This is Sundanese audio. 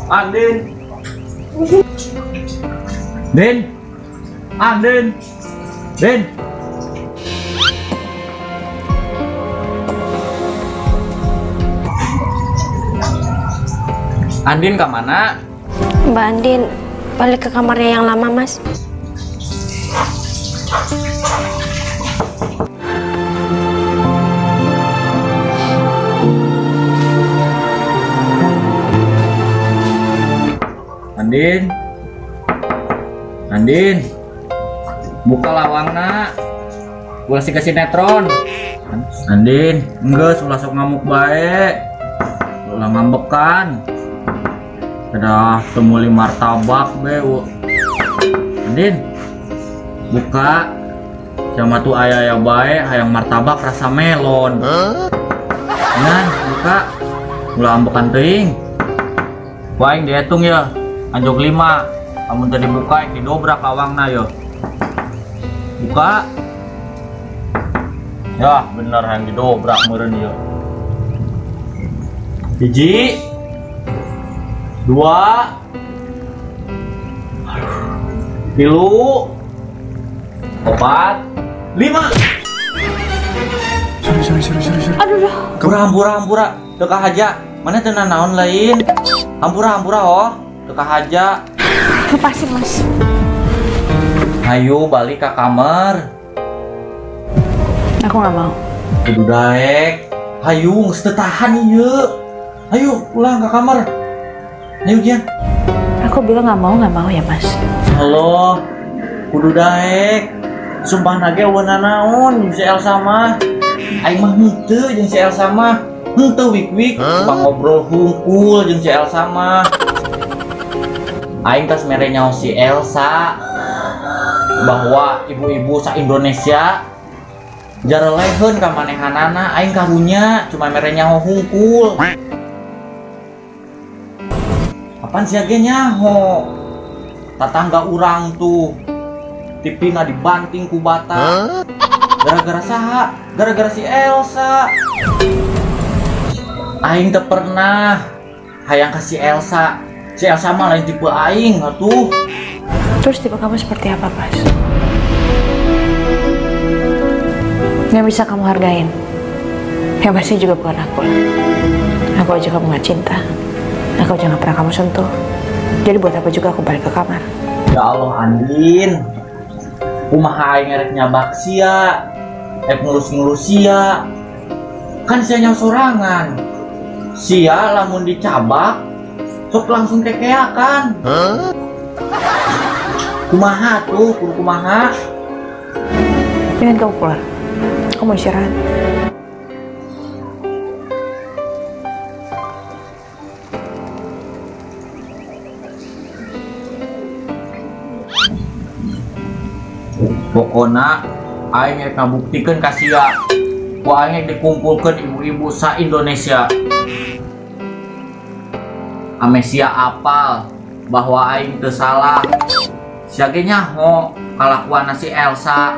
Andin. Din. Andin. Din. Andin ke mana? Mbak Andin balik ke kamarnya yang lama, Mas. Andin, Andin, buka lawangna, ulah siga sinetron. Andin, enggeus ulah sok ngamuk bae, ulah ngambekan. Udah temuli martabak be. Andin, buka. Sama tuh ayah ya bae, hayang martabak rasa melon. Nah, buka. Ulah ambekan teuing. Ku aing dihitung ya. Anjog 5. Amun teu dibuka aing didobrak lawangna yo. Buka. Ya, bener hayang didobrak meureun ieu. 1, 2, 3, 4, 5. Sorry. Aduh, Hampura, hampura, teu kahaja. Mana teu nanaon lain. Hampura, hampura oh. Teu kahaja. Lepasin, Mas. Ayo balik ke kamar. Aku nggak mau. Kudu daek. Hayu geus teu tahan ieu. Ayo pulang ke kamar. Ayo Gian. Aku bilang nggak mau ya, Mas. Halo, kudu daek. Sumpah nage eueuh nanaon jeung si Elsa mah. Aing mah henteu jeung si Elsa mah. Henteu wik-wik, cuma ngobrol hungkul jeung si Elsa mah. Aing tas mere nyaho si Elsa bahwa ibu-ibu sa Indonesia jareleheun ka manehanana, aing karunya cuma mere nyaho hungkul. Apaan sia ge nyaho? Tatangga urang tuh tipina dibanting ku bata. Gara-gara saha? Gara-gara si Elsa. Aing teu pernah hayang ka si Elsa. Si Elsa mah lain tipe aing atuh. Terus tipe kamu seperti apa, Mas? Nggak bisa kamu hargain. Yang pasti juga bukan aku. Aku aja kamu nggak cinta. Aku aja nggak pernah kamu sentuh. Jadi buat apa juga aku balik ke kamar? Ya Allah, Andin. Kumaha aing erek nyabak sia, erek ngelus-ngelus sia. Kan sia nyaho sorangan. Sia lamun dicabak sok langsung kekeakan. Kumaha tuh, kudu kumaha? Jangan kamu keluar. Aku mau istirahat. Pokona aing rek ngabuktikeun ka sia. Ku aing rek dikumpulkeun ibu-ibu sa Indonesia. Ame sia apal bahwa aing teu salah. Sia ge nyaho kalakuanna si Elsa.